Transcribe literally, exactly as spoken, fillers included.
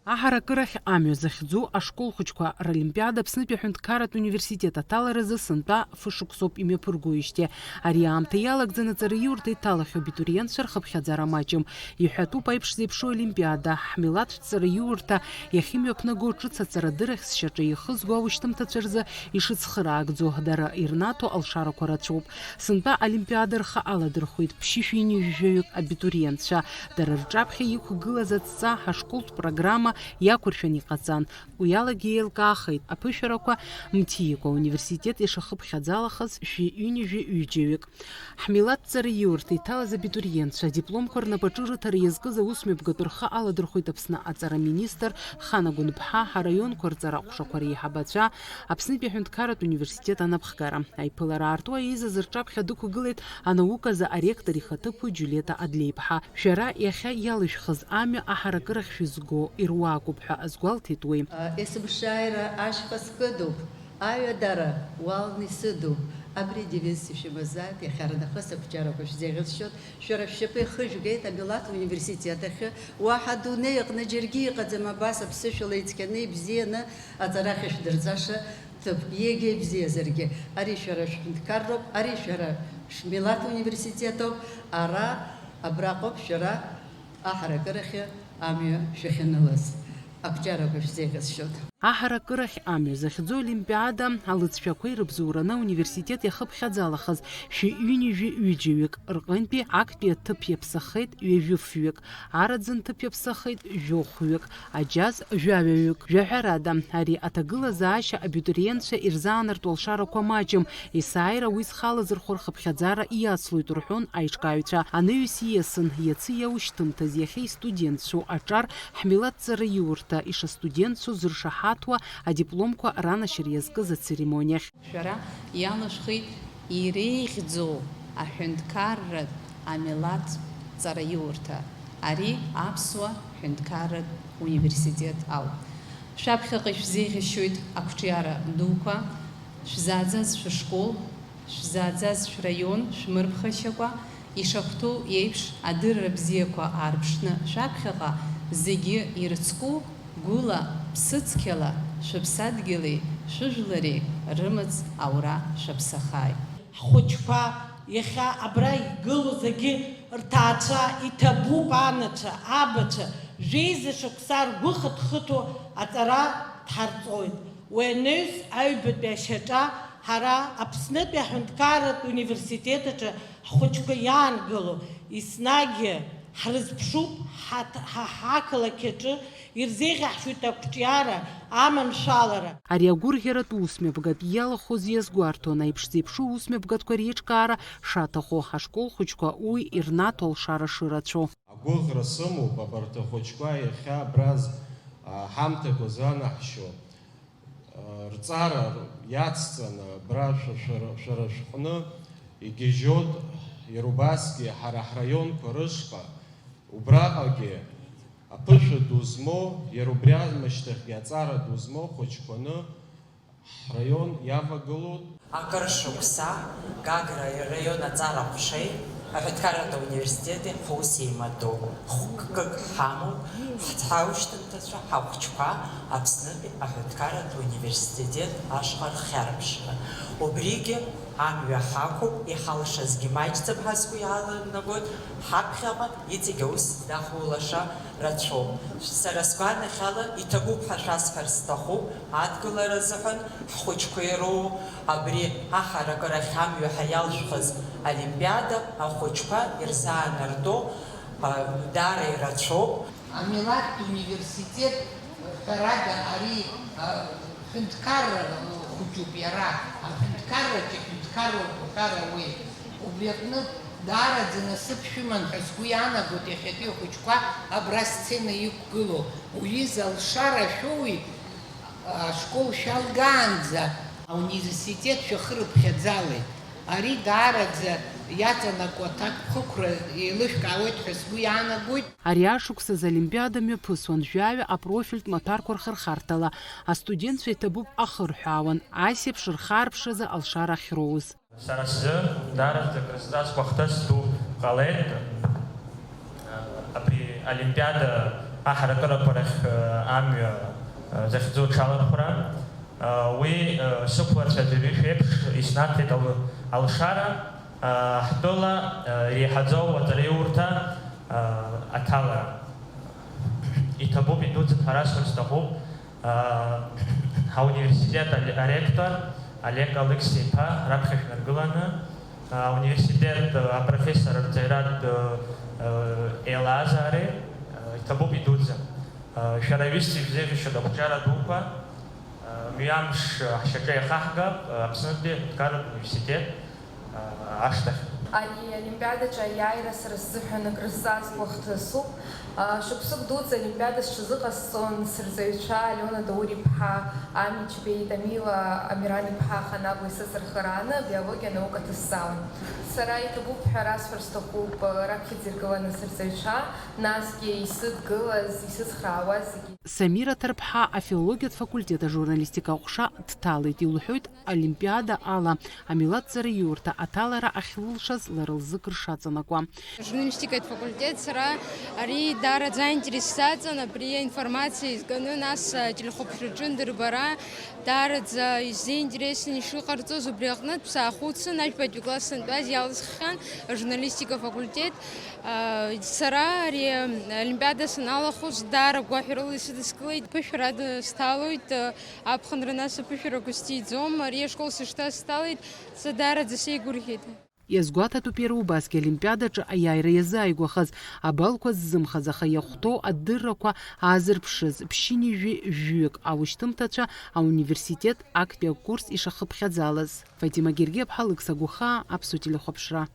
Аҳаракырахь амҩа захьӡу ашкол хәыҷқәа ролимпиада Аԥснытәи аҳәынҭқарратә университет аҭаларазы сынтәа фышықәсоуп имҩаԥыргоижьҭеи. Ари аамҭа иалагӡаны аҵараиурҭа иҭалахьоу абитуриентцәа рхыԥхьаӡара маҷым. Иҳәатәуп аиԥш зеиԥшу олимпиада, ҳмилаҭтә ҵараиурҭа иахьымҩаԥнаго ҿыц аҵарадырахь сшьаҿа ихызго аушьҭымҭацәа рзы ишыцхыраагӡо, дара ирнаҭо алшарақәа рацәоуп. Сынтәа олимпиада рхы аладырхәеит ԥшьышәи ҩынҩажәаҩык абитуриентцәа. Дара рҿаԥхьа иқәгылаз адҵа ҳашколтә программа иақәыршәаны иҟаҵан. Уи алагьы еилкаахеит аԥышәарақәа мҭиикәа ауниверситет ишахыԥхьаӡалахаз шәи ҩынҩажәи ҩыџьаҩык. Ҳмилаҭ ҵараиурҭа иҭалаз абитуриентцәа адипломқәа рнапаҿы рыҭара иазкыз аусмҩаԥгатә рхы аладырхәеит Аԥсны аҵара министр Хана Гәынԥҳа, ҳараионқәа рҵара аҟәшақәа реиҳабацәа, Аԥснытәи аҳәынҭқарратә университет анапхгара. Аиԥылара аарту аизаз рҿаԥхьа дықәгылеит анауказы аректор ихаҭыԥуаҩ Џьулиета Адлеиԥҳа. Шәара иахьа иалышәхыз амҩа аҳаракырахь шәызго ируакуп ҳәа азгәалҭеит уи. Есымшааира ашьха скыдуп, аҩадара уалны исыдуп. Абри девиз ишәымазааит, иахьарнахыс ақәҿиарақәа шәзеиӷьасшьоит. Шәара шәшьапы ихыжәгеит амилаҭ университет ахьы. Уаҳа адунеи аҟны џьаргьы иҟаӡам абас аԥсышәала ицқьаны, ибзианы аҵара ахьышәдырҵаша ҭыԥ. Егьа ибзиазаргьы, ари шәара шәҳәынҭқарроуп, ари шәара шәмилаҭ университетоуп, ара, абраҟоуп шәара аҳаракырахьы амҩа шәахьанылаз. Ақәҿиарақәа шәзеиӷьасшьоит. Аҳаракырахь амҩа захьӡу олимпиада алыҵшәақәа ирыбзоураны ауниверситет иахыԥхьаӡалахаз шәи ҩынҩажәи ҩыџьаҩык рҟынтәи актәи аҭыԥ иаԥсахеит ҩажәи фҩык, араӡын ҭыԥ иаԥсахеит жәохәҩык, аџьаз жәаҩаҩык. Жәаҳәарада, ари аҭагылазаашьа абитуриентцәа ирзаанарту алшарақәа маҷым, есааира уи зхы алазырхәо рхыԥхьаӡара иацлоит, рҳәон аиҿкааҩцәа. Анаҩс ииасын, иацы иаушьҭымҭаз иахьа истудентцәоу аҿар ҳмилаҭ ҵараиурҭа ишастудентцәоу зыршаҳаҭуа адипломқәа ранашьара иазкыз ацеремониахь. Шәара иалышәхит иреиӷьӡоу аҳәынҭқарратә амилаҭ ҵараиурҭа. Ари аԥсуа ҳәынҭқарратә университет ауп. Шәаԥхьаҟа ишәзеиӷьасшьоит ақәҿиара дуқәа, шәзааӡаз шәышкол, шәзааӡаз шәраион, шәмырԥхашьакәа, ишахәҭоу еиԥш, адырра бзиақәа аарԥшны шәаԥхьаҟа зегьы ирыцку, гәыла, ԥсыцқьала, шәыԥсадгьыли шәыжәлари рымаҵ аура шәаԥсахааит. Ҳхәыҷқәа иахьа абра игылоу зегьы рҭаацәа, иҭабуп анацәа, абацәа, жәеиза шықәса ргәы хыҭхыҭуа аҵара дҳарҵоит. Уи анаҩс аҩбатәи ашьаҿа ҳара Аԥснытәи аҳәынҭқарратә университет аҿы ҳхәыҷқәа иаангыло, еснагь ҳрызԥшуп, ҳаҭ-, ҳа ҳақалақь аҿы ирзеиӷьаҳшьоит ақәҿиара, аманшәалара. Ари агәырӷьаратә усмҩаԥгатә иалахәыз иазгәарҭон, аиԥш зеиԥшу усмҩаԥгатәқәа реиҿкаара шаҭаху, ҳашкол хәыҷқәа уи ирнаҭо алшара шырацәоу. Агәыӷра сымоуп, абарҭ ахәыҷқәа иахьа абра з-, а, ҳамҭақәа занаҳшьо, а, рҵара иацҵаны абра шәа-, шәара, шәара шәҟны игьежьуеит, иара убасгьы ҳара ҳраионқәа рышҟа, убраҟагьы аԥышәа ду змоу, иара убри амышьҭахьгьы аҵара ду змоу хәыҷқәаны ҳраион иавагылоуп. Акыр шықәса Гагра араион аҵара аҟәшеи аҳәынҭқарратә университети ҳус еимадоуп. Хәкык ҳамоуп, ҳаушьҭымҭацәа, ҳахәыҷқәа Аԥснытәи аҳәынҭқарратә университет ашҟа рхьарԥшра. Убригьы амҩа ҳақәуп, иҳалшазгьы маҷӡам ҳәа сгәы иаанагоит, ҳаԥхьаҟа иҵегь аус здаҳулаша рацәоуп. Сара сгәанахьала иҭабуп ҳәа шәасҳәар сҭахуп, адгылара азыҳәан ҳхәыҷқәа ироуоу абри аҳаракырахь амҩа ҳәа иалшәхыз олимпиада ахәыҷқәа ирзаанартәо, а, даара ирацәоуп. Амилаҭтә университет, ҳәарада, ари, а, ҳәынҭқарра хәыҷуп иара, аҳәынҭқарраҿы ҳәынҭқарроуп уҳәар ауеит. Убри аҟнытә, даараӡа насыԥ шәыман ҳәа сгәы иаанагоит иахьатәи ахәыҷқәа абра асцена иқәгылоу. Уҩыза алшара шәоуит, ашкол шәалгаанӡа. Ауниверситет шәахырыԥхьаӡалеит. Ари даараӡа иаҵанакуа аҭакԥхықәра еилышәкаауеит ҳәа сгәы иаанагоит. Ари ашықәсазы Олимпиада мҩаԥысуан, жәаҩа апрофильтә маҭәарқәа рхырхарҭала. Астудентцәа иҭабуп ахырҳәаауан, асеиԥш рхаарԥшразы алшара ахьроуз. Сара сзы даараӡа акрызҵазкуа ахҭыс ду ҟалеит. Абри Олимпиада Аҳаракырақәа рахь, э, амҩа, э, захьӡу аҽалархәра, э, уи, э, сықәлацәа аӡәырҩышә еиԥш иснаҭеит ал-, алшара, э, ҳтәыла, э, иреиҳаӡоу аҵараиурҭа, э, аҭалара. Иҭабуп, идуӡӡан ҳәа расҳәар сҭахуп, э, ҳауниверситет али-, аректор Олег Алықьса-иԥа раԥхьа шәнаргыланы, Ауниверситет апрофессор арҵаҩратә еилазаареи иҭабуп идуӡӡан. Шәара аҩызцәа ишәзеиӷьашьоит ақәҿиара дуқәа. Мҩамш ҳшьаҿа иахаҳгап Аԥснытәи аҳәынҭқарратә университет ашҭахь. Ари аолимпиадаҿы аиааира сара сзыҳәан акрызҵазкуа хҭысуп. Шықәсык дуӡӡа аолимпиада сҽазыҟасҵон сырҵаҩцәа Алиона Даур-иԥҳа, Ами Чбеи, Тамила Амиран-иԥҳа Ханагәа исыцырхырааны абиологиа анаука ҭысҵаауан. Сара иҭабуп ҳәа расҳәар сҭахуп раԥхьаӡа иргыланы сырҵаҩцәа, насгьы исыдгылаз, исыцхраауаз зегьы. Самира Ҭарԥҳа афилологиатә факультет ажурналистика аҟәша дҭалеит, илҳәоит, Олимпиада ала амилаҭҵараиурҭа аҭалара ахьлылшаз лара лзы кыр шаҵанакуа. Ажурналистикатә факультет сара ари даараӡа аинтерес саҵан, абри аинформациа изганы, нас, ателехәаԥшраҿы андырбара, даараӡа исзеинтересны ишыҟарҵоз, убри аҟнытә саахәыцын, ажәбатәи класс сантәаз иалысххьан ажурналистика факультет. Сара ари аолимпиада саналахәыз, даара гәаҳәарыла исыдыскылеит, ԥышәарада сҭалоит. Аԥхынра нас аԥышәарақәа сҭиӡом, ари ашкол сышҭаз сҭалеит, сара даараӡа сеигәырӷьеит. Иазгәаҭатәуп иара убасгьы аолимпиадаҿы аиааира иазааигәахаз, абалқәа ззымхаз, аха иахәҭоу адыррақәа аазырԥшыз, ԥшьынҩажәи жәаҩык аушьҭымҭацәа ауниверситет актәи акурс ишахыԥхьаӡалаз. Фатима Гергиаԥҳа, Лықьса Гәыхаа, Аԥсуа телехәаԥшра.